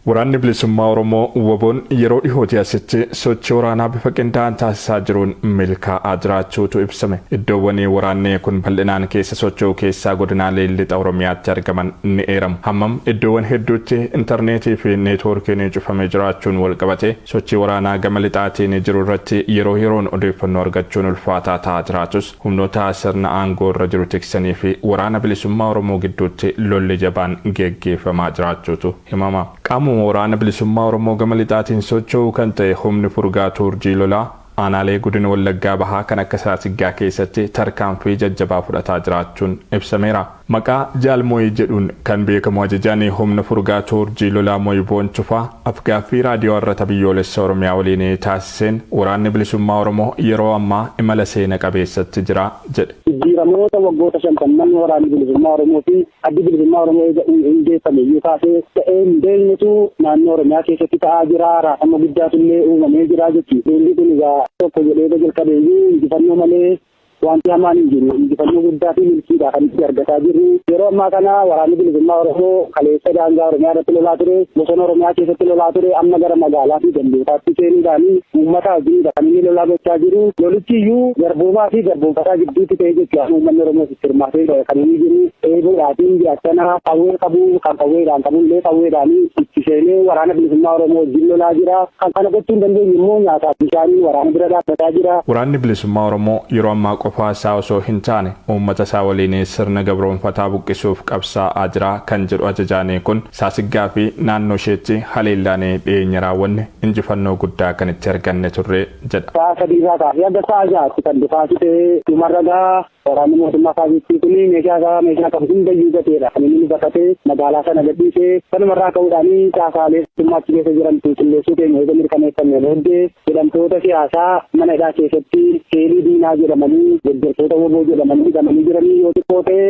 Waraanni Bilisummaa Oromoo WBOn yeroo dhihootii asitti sochii waraanaa bifa qindaa'aan taasisaa jiruun milkaa'aa jiraachuutu ibsame. Iddoowwan waraanni kun bal'inaan keessa socho'u keessaa godinaalee Lixa Oromiyaatti argaman ni eeramu. Hammam iddoowwan hedduutti intarneetii fi neetwoorkiin cufamee jiraachuun walqabatee sochii waraanaa gama Lixaatiin jiru irratti yeroo yeroon odeeffannoo argachuun ulfaataa ta'aa jiraatus, humnoota sirna aangoo irra jiru tiksanii fi Waraana Bilisummaa Oromoo gidduutti lolli jabaan geggeeffamaa jiraachuutu himama. Qaamuma Waraana Bilisummaa Oromoo gama Lixaatiin socho'u kan ta'e Humni Furgaatuu Urjii Lolaa aanaalee Godina Wallaggaa Bahaa kan akka Saasiggaa keessatti tarkaanfii jajjabaa fudhataa jiraachuun ibsameera. Maqaa Jaal Moyii jedhuun kan beekamu ajajaan humna Furgaatuu Urjii Lolaa Moyii Boonchufaa af-gaaffii Raadiyoo Arrata Biyyoolessa Oromiyaa waliin taasiseen Waraanni Bilisummaa Oromoo yeroo ammaa imala seena qabeessatti jira jedhe. Jijjiiramoota waggoota shantamman Waraanni Bilisummaa Oromoo fi Addi Bilisummaa Oromoo eega hundeeffame iyyuu kaasee ta'ee hin beeknetu naannoo Oromiyaa keessatti ta'aa jira. Raafama guddaatu illee uumamee jira jechuudha. Duulli kun egaa tokko jedhee eega jalqabe iyyuu injifannoo malee wanti hamaan hin jiru. Injifannoo guddaa fi milkiidha kan itti argataa jirru. Yeroo ammaa kana Waraanni Bilisummaa Oromoo kaleessa daangaa Oromiyaa irratti lolaa ture, bosona Oromiyaa keessatti lolaa ture, amma gara magaalaa fi gandootaatti seenuudhaan uummata wajjinidha kan inni lolaa gochaa jiru. Lolichi iyyuu garboomaa fi garboomfataa gidduutti ta'e jechuudha. Uummanni Oromoo itti hirmaatee kan inni jiru. Eeboodhaatiin gaachana qawwee qabu, kan qawweedhaan qabullee qawweedhaan itti seenee Waraana Bilisummaa Oromoo wajjin lolaa jira. Kan kana gochuu hin dandeenye immoo nyaataaf bishaaniin waraana bira dhaabbataa jira. Waraanni Bilisummaa Oromoo yeroo ammaa qofaa isaa osoo hin taane uummata isaa waliin sirna gabroomfataa buqqisuuf qabsaa'aa jira kan jedhu ajajaan kun, Saasiggaa fi naannoo isheetti haleellaan dhiyeenya raawwanne injifannoo guddaa kan itti arganne turre jedha. Sa'a 3 irraa kaasee hanga sa'a 6tti kan dhukaasi ta'e dhumarra gaa Waraanni mootummaa faasistii kun meeshaa isaa meeshaa qabu hundayyuu gateedha kan inni baqatee magaalaa sana gadhiise. Kanumarraa ka'uudhaan caasaalee mootummaa achi keessa jiran qulqulleessuu keenya eega mirkaneeffanne booddee hidhamtoota siyaasaa mana hidhaa keessatti seelii diinaa jedhamanii deggertoota wbo jedhamanii hidhamanii jiranii yoo xiqqoo ta'e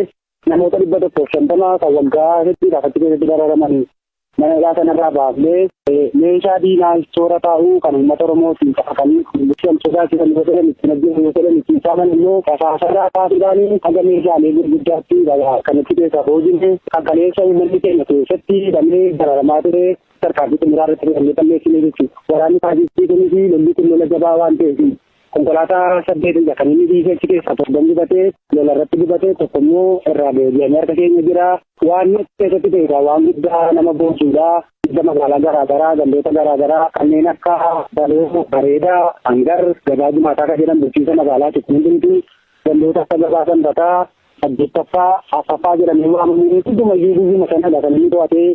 namoota 150 kan waggaa hedduudhaaf achi keessatti dararaman mana hidhaa sanarraa baafnee meeshaa diinaa toora taa'u kan uummata Oromootiin kan sodaachisan yoo fedhan ittiin ajjeesan yoo fedhan ittiin saaman immoo rasaasarraa kaasuudhaan haga meeshaalee gurguddaatti kan itti keessaa boojine kan kaleessa uummanni keenya keessatti hidhamee dararamaa ture tarkaanfii xumuraa irratti fudhannee balleessine jechuudha. Waraanni faasistii kunis lolli kun lola jabaa waan ta'eef konkolaataa saddeetidha kan inni dhiisee achi keessaa torban gubatee lola irratti gubatee tokko immoo irraa deebi'amee harka keenya jira. Waan keessatti ta'e waan guddaa nama boonsuudha. Hidda magaalaa garaa garaa gandoota garaa garaa kanneen akka Baloo, Bareedaa, Hangar, Gabaa Jimaataa kan jedhan bulchiinsa magaalaa hundumtuu gandoota akka Gabaa Sanbataa, saddeettaffaa, arfaffaa jedhamee waamamu hundumayyuu guyyuma sanadha kan inni to'atee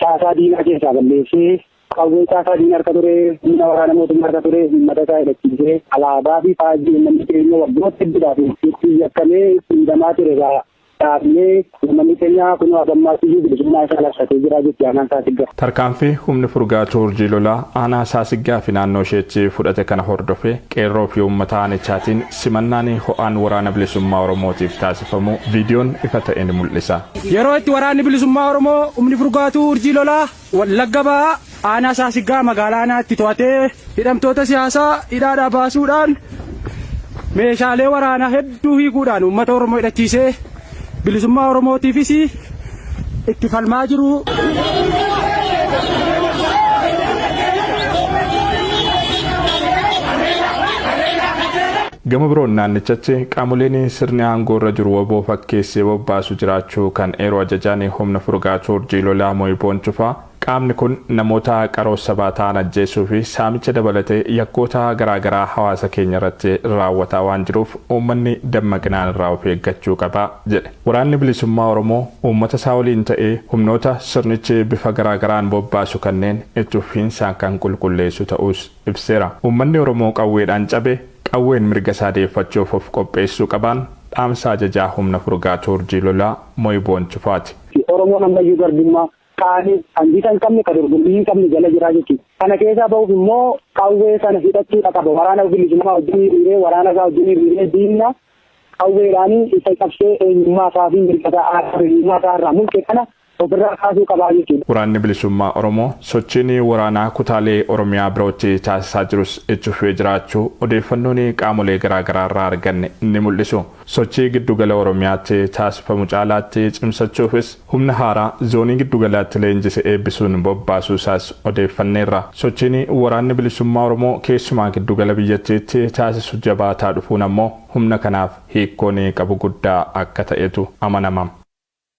caasaa diinaa keessaa balleessee qawwee caasaa diina harka ture, humna waraana mootummaa harka ture, uummata isaa hidhachiisee alaabaa fi faajjii uummanni keenya waggoota hedduudhaaf itti yakkamee itti hidhamaa ture irraa dhaabnee uummanni keenya kunoo haga ammaatti iyyuu bilisummaa isaa labsatee jira jetti aanaan Saasiggaa. Tarkaanfii humni Furgaatuu Urjii Lolaa aanaa Saasiggaa fi naannoo isheetti fudhate kana hordofee qeerroo fi uummata aanichaatiin simannaan ho'aan Waraana Bilisummaa Oromootiif taasifamuu viidiyoon ifa ta'e ni mul'isa. Yeroo itti Waraanni Bilisummaa Oromoo humni Furgaatuu Urjii Lolaa Wallagga Bahaa aanaa Saasiggaa magaalaa aanaatti to'atee hidhamtoota siyaasaa hidhaadhaa baasuudhaan meeshaalee waraanaa hedduu hiikuudhaan uummata Oromoo hidhachiisee bilisummaa Oromootiifis itti falmaa jiru. Gama biroon naannichatti qaamoleen sirni aangoo irra jiru wbo fakkeessee bobbaasu jiraachuu kan eeru ajajaan humna Furgaatuu Urjii Lolaa Moyiboon Cufaa, qaamni kun namoota qaroo sabaa ta'an ajjeesuu fi saamicha dabalatee yakkoota garaa garaa hawaasa keenya irratti raawwataa waan jiruuf uummanni dammaqinaan irraa of eeggachuu qaba jedhe. Waraanni Bilisummaa Oromoo uummata isaa waliin ta'ee humnoota sirnichi bifa garaa garaan bobbaasu kanneen itti fufiinsaan kan qulqulleessu ta'uus ibseera. Uummanni Oromoo qawweedhaan cabe qawween mirga isaa deeffachuuf of qopheessuu qabaan dhaamsa ajajaa humna Furgaatuu Urjii Lolaa Moyiboon Cufaati. Oromoon ammayyuu garbummaa, qaanii, kan gita hin qabne, ka dorgommii hin qabne jala jira jechuudha. Kana keessaa bahuuf immoo qawwee sana hidhachuudha qaba. Waraana bilisummaa wajjin hiriiree, waraana isaa wajjin hiriiree diina qawweedhaan isa cabsee eenyummaa isaa fi mirga isaa aadaa fi eenyummaa isaa irraa mulqe kana Ofirraa kaasuu qabaa jechuudha. Waraanni Bilisummaa Oromoo sochiin waraanaa kutaalee Oromiyaa birootti taasisaa jirus itti fufee jiraachuu odeeffannoon qaamolee garaagaraa irraa arganne ni mul'isu. Sochii giddugala Oromiyaatti taasifamu caalaatti cimsachuufis humna haaraa zoonii giddugalaatti leenjise eebbisuun bobbaasuu isaas odeeffanneerra. Sochiin waraanni bilisummaa Oromoo keessumaa giddugala biyyattiitti taasisu jabaataa dhufuun ammoo humna kanaaf hiikkoon qabu guddaa akka ta'etu amanama.